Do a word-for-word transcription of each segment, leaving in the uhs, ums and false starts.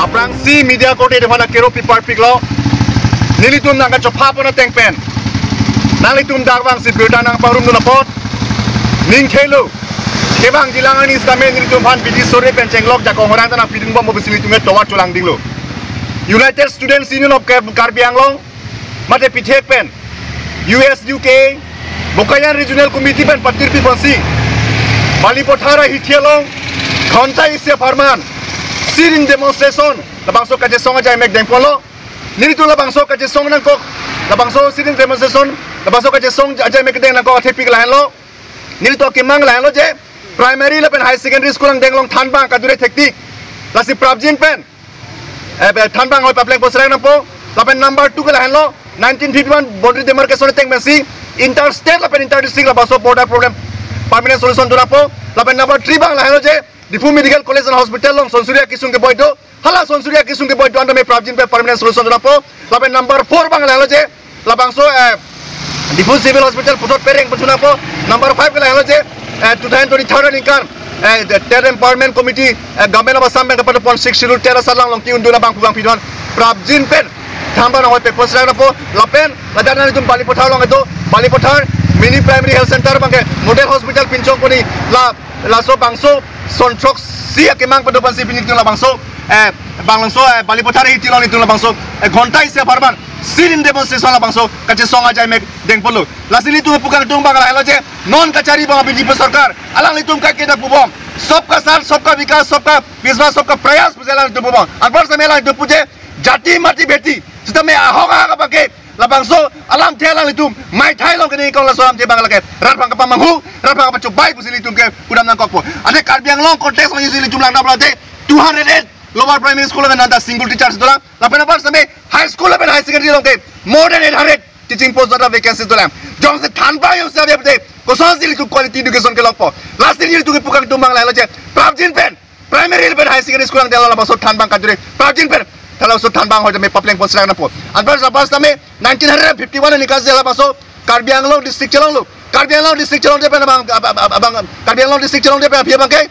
Aphrangsi media korte aphan akero piparpiklo. Nelitum nangkachopha pon ateng pen nanglitum dak vangsi birta nangparumdun apot ning khelo. Kevangjilang arni sitame nelitum aphan bidi sore pen chenglok jakong orang ta nangpidunbompo pusi nelitum ke tovar cholangdinglo. United Students Union of Kar- Karbi Anglong mate pithek pen U S U K, Bokajan Regional Committee pen patirpi ponsi Balipathar ahithi along ghonta isi apharman sit-in demonstration labangso kachesong ajai mek dengponlo. Nelitum labangso kachesong nangkok, labangso sit-in demonstration, labangso kachesong ajai mek deng nangkok athepik lahenlo. Nelitum akemang lahenlo je primary lapen higher secondary school angdeng along thanbang kadure thektik. Lasi prapjin pen eh, be- thanbang ahoi papleng pon serang nangpo. Lapen number two ke lahenlo, nineteen fifty-one boundary demarcation ateng pensi interstate lapen interdistrict labangso border problem permanent solution dun nangpo. Lapen number three abang lahenlo je Diphu Medical College and Hospital along sonsuri akesung keboi do, hala sonsuri akesung keboi do-an tame prapjin pen permanent solution dun nangpo. Lapen number four abang lahenlo je labangso eh, Diphu Civil Hospital puthot pereng pon chunangpo. Number five ke lahenlo je eh, two thousand twenty-third aningkan eh, the tenth Empowerment Committee, eh, Government of Assam pen kepadopon Sixth Schedule ten asatlang along ke-undun abangphu bangphi do-an prapjin pen thanbang ahoi pekpon serang nangpo. Lapen ladak nanglitum Balipathar along kedo, Balipathar Mini Primary Health Center abangke model hospital pinchong poni la laso bangso son throksi akemang padopon si pini nelitum labangso eh, bangso eh, Balipathar ahithi along nelitum labangso eh, ghonta isi apharman sit-in demonstration labangso kachesong ajai mek dengponlo. Lasi nelitum pukangtung abang lahenlo je non kachari abang B J P sorkar, alanglitum kaiketa pubom, sabka saath, sabka vikas, sabka vishwas, sabka prayas pusi alanglitum pubom. Anpar sitame alanglitum pu je jati mati bheti sitame ahok ahak abangke labangso alamthe alanglitum maithai along keningkong, laso alamthe abang lake rat aphan kapamanghu, rat aphan kapachobai pusi nelitum ke pudam nangkokpo. Ante Karbi Anglong context along jongsi nelitum langdam pulote two hundred eight Lower Primary School along nanta single teacher si dolang. Lapen anpar sitame high school lapen higher secondary along ke more than eight hundred teaching post data vacancy dolang. Jongsi thanbang jongsi ave pute kosonsi nelitum quality education kelongpo. Lasi nelitum kepukangtung abang lahenlo je prapjin pen primary lapen higher secondary school angdeng along labangso thanbang kadure prapjin pen, hala labangso thanbang ahoi tame papleng pon serang nangpo. Anpar anpar sitame nineteen hundred fifty-one aningkan si labangso Karbi Anglong district chelonglo. Karbi Anglong district chelongte pen abang, abang, abang, abang, Karbi Anglong district chelongte pen aphi abangke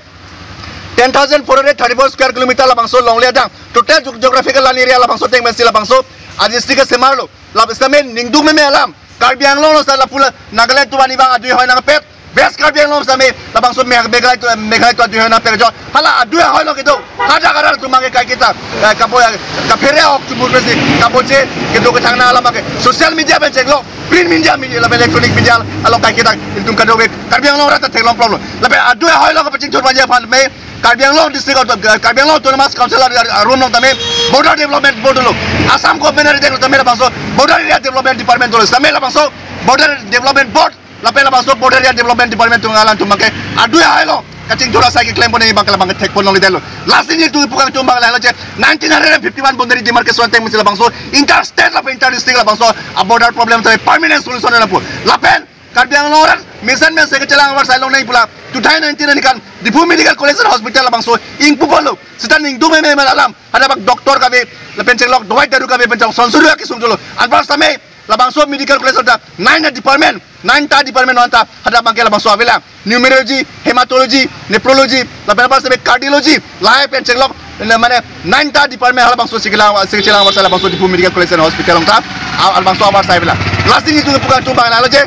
ten thousand four hundred thirty-four square kilometer labangso longle adang. Total geo- geographical land area labangso ateng pensi labangso a district ke semarlo. Lap sitame ningduk meme alam. Karbi Anglong along sita lapu la Nagaland atum ani abang adui ahoi nangpet. West Karbi Anglong sitame labangso Megha- Meghalaya atum, Meghalaya atum adui ahoi nangpet jo. Hala adui ahoi along kedo hadak arat atum abangke kaiketa eh, kapo eh, kaphere ok chumur pensi kapoche kedo kethang nang alam abangke social media pen chenglok, print media, media lapen electronic media along kaiketa ilitum kadokave Karbi Anglong arat ta theklong problem. Lapen adui ahoi along kapachingthur abang aphan me Karbi Anglong district auto- Karbi Anglong Autonomous Council ar- arum along tame Border Development Board dolo. Assam government arideng tame labangso Border Area Development Department dolo. Tame labangso Border Development Board lapen labangso Border Area Development Department atum alanglitum abangke adui ahoi along kachingthur asai keklem pon abangke labangke thekpon longledetlo. Lasi nelitum kepukangtung abang lahenlo je nineteen hundred fifty-one boundary demarcation ateng pensi labangso interstate lapen interdistrict labangso a border problem tame permanent solution nangpo. Lapen Karbi Anglong arat mesen mesen kechelang avarsai longnang pu la two thousand nineteen aningkan Diphu Medical College and Hospital labangso ingpuponlo. Sita ningduk meme alam, hadak abang doctor kave lapen chenglok dawai daru kave pen chong sonsuri akesung dolo. Anpar sitame labangso medical college ta nine department, nine ta department anta hadak abangke labangso avelang. Pneumology, hematology, nephrology, lapen anpar sitame cardiology, lahai pen chenglok, eh, mane nine ta department halabangso si kelang, si kelang avarsai labangso Diphu Medical College and Hospital along ta, a- labangso avarsai avelang. Lasi nelitum kepukangtung abang lahenlo je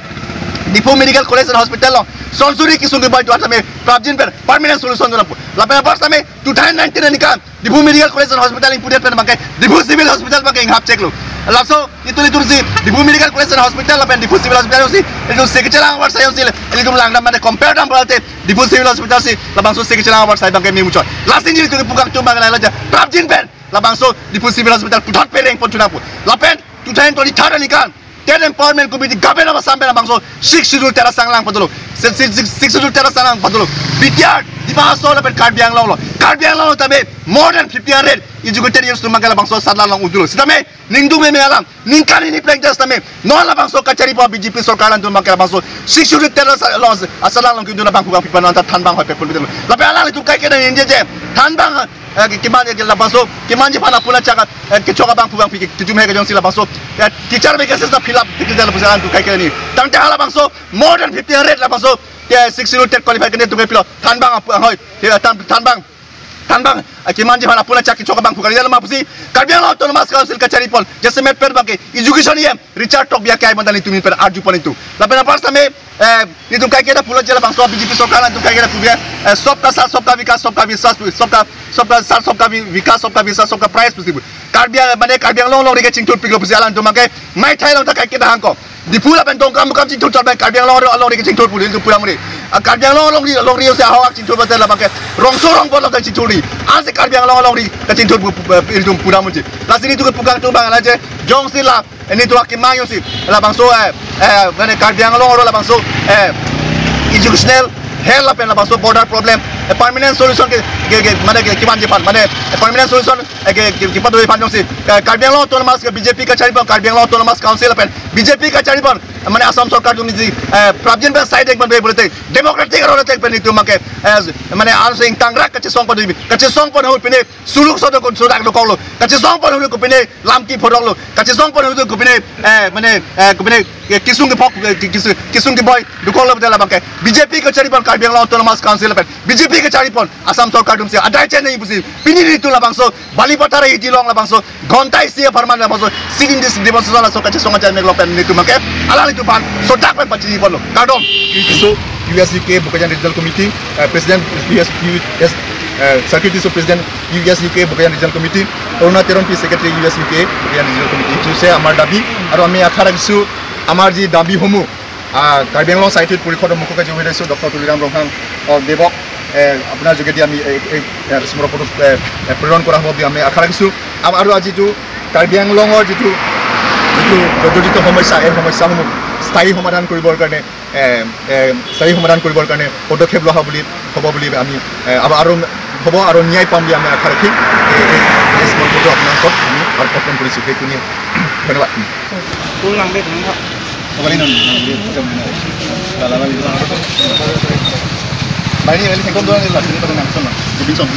Diphu Medical College and Hospital along sonsuri kesung keboi do-an tame prapjin pen permanent solution dun nangpo. Lapen anpar sitame two thousand nineteen aningkan Diphu Medical College and Hospital ingpudet pen abangke Diphu Civil Hospital abangke inghap cheklo. Laso itum itum si Diphu Medical College and Hospital lapen Diphu Civil Hospital si itum si kechelang avarsai si itum langdam mane compare dam pulote Diphu Civil Hospital si labangso si kechelang avarsai abangke memuchot. Lasi nelitum kepukangtung abang lahenlo je prapjin pen labangso Diphu Civil Hospital puthot pereng pon chunangpo. Lapen two thousand twenty-third aningkan tenth Empowerment Committee Government of Assam pen labangso Sixth Schedule tera sanglang padolo. Sixth, Sixth, Sixth Schedule tera sanglang padolo. B T R, Dima Hasao lapen Karbi Anglong lo. Karbi Anglong lo tame more than fifteen hundred educated youths atum abangke labangso asatlang along un-edetlo. Sitame ningduk meme alam, ningkan hini pleng jas tame non labangso kachari po B J P sorkar alanglitum abangke labangso Sixth Schedule tera sa- along asatlang along ke-undun abangphu bangphi aphan anta thanbang ahoi pekponpedetlo. Lapen alanglitum kaiketa ningje je thanbang eh, ke- keman ke labangso kemanji aphan apula chaka eh, kechok abangphu bangphi ke- kejum he kejongsi labangso eh, teacher vacancy ta fill up dikit jalo pusi alanglitum kaiketa ni. Tangte halabangso more than fifteen hundred labangso eh, Sixth Schedule tet qualified candidate atum ke pilo thanbang aphu ahoi eh, than- thanbang thanbang, eh, kemanji aphan apuna chak kechok abang phukari dalo ma pusi Karbi Anglong Autonomous Council kacharipon jasemet pen abangke education E M Richard Tokbi akai bonta nelitum pen arjupon itum. Lapen apar same, eh, nelitum kaiketa pulo je labangso B J P sorkar nelitum kaiketa pulo, eh, sabka saath, sabka vikas, sabka vishwas, sabka, sabka saath, sabka vi-, vikas, sabka vishwas, sabka prayas pusi pu. Karbi Ang-, mane Karbi Anglong alongri kachingthur piklo pusi alanglitum abangke maithai along ta kaiketa hangko. Diphu lapen Dongkamukam chingthur chot abang Karbi Anglong alongri kachingthur pu nelitum pura muri. Ah, Karbi Anglong alongri, alongri usi ahok chingthur bate labangke rongso rongbot along ta chingthurri. Ansi Karbi Anglong alongri kachingthur pu, pu, pu, ilitum pura muri. Lasi nelitum kepukang atum abang la je jongsi la, eh, nelitum akemang jongsi labangso, eh, eh, mane Karbi Anglong aro labangso, eh, educational, health lapen labangso border problem, eh, permanent solution ke, ke, ke, mane ke, kemanji aphan, mane, eh, permanent solution, eh, ke, ke, kepadoji aphan jongsi, eh, Karbi Anglong Autonomous ke B J P kacharipon, Karbi Anglong Autonomous Council lapen B J P kacharipon, mane Assam sorkar atum niji, eh, prapjin pen side ek pen bre bre te, democratic aro te pen nelitum abangke, eh, mane ansi ingtangrak kachesong pon, kachesong pon ahut pine suluk sodo kon sudak dokoklo, kachesong pon ahut kopine lamki phodoklo, kachesong pon ahut kopine, eh, mane, eh, kopine, eh, kesung kephok, eh, ke-, kesung, kesung keboi dokoklo bate labangke B J P kacharipon Karbi Anglong Autonomous Council lapen B J P kacharipon Assam sorkar atumsi adai chenei pusi pini nelitum labangso Balipathar ahiti along labangso ghonta isi apharman labangso sit-in dis-, demonstration laso kachesong ajai mek along pen nelitum abangke alanglitum aphan sodak pen pachiniponlo. Kardom. Kiso U S U K Bokajan Regional Committee, eh, President U S U S, eh, Circuit Officer President U S U K Bokajan Regional Committee, Aruna Teronpi Secretary U S U K Bokajan Regional Committee, এইটো হৈছে আমাৰ দাবী। আৰু আমি আশা ৰাখিছোঁ আমাৰ যি দাবীসমূহ, আহ, কাৰ্বি আংলং চাহিত্য পৰিষদৰ মুখ্য কাৰ্যবাহী সদস্য ডক্টৰ তুলিৰাম ৰংহাং, আহ, দেৱক, এ, আপোনাৰ যোগেদি আমি এই, এই, এ, স্মাৰক পত্ৰ, এ, এ, প্ৰেৰণ কৰা হ'ব বুলি আমি আশা ৰাখিছোঁ। আম-, আৰু আজি যিটো কাৰ্বি আংলঙৰ যিটো, যিটো জৰ্জৰিত সমস্যা, এই সমস্যাসমূহ স্থায়ী সমাধান কৰিবৰ কাৰণে, এ, এ, স্থায়ী সমাধান কৰিবৰ কাৰণে পদক্ষেপ লোৱা হ'ব বুলি, হ'ব বুলি আমি, এ, আৰু, আৰু হ'ব আৰু ন্যায় পাম বুলি আমি আশা ৰাখি এই, এই, এই স্মাৰক পত্ৰ আপোনাৰ ওচৰত আমি অৰ্পণ কৰিছোঁ। সেইখিনিয়ে, ধন্যবাদ। Full nang deh, nang. Kembali nang, nang, nang. Lala, lala, lala. Baini, baini, sengkon doang ni lah, sini pada nang, sono. Jadi, sono.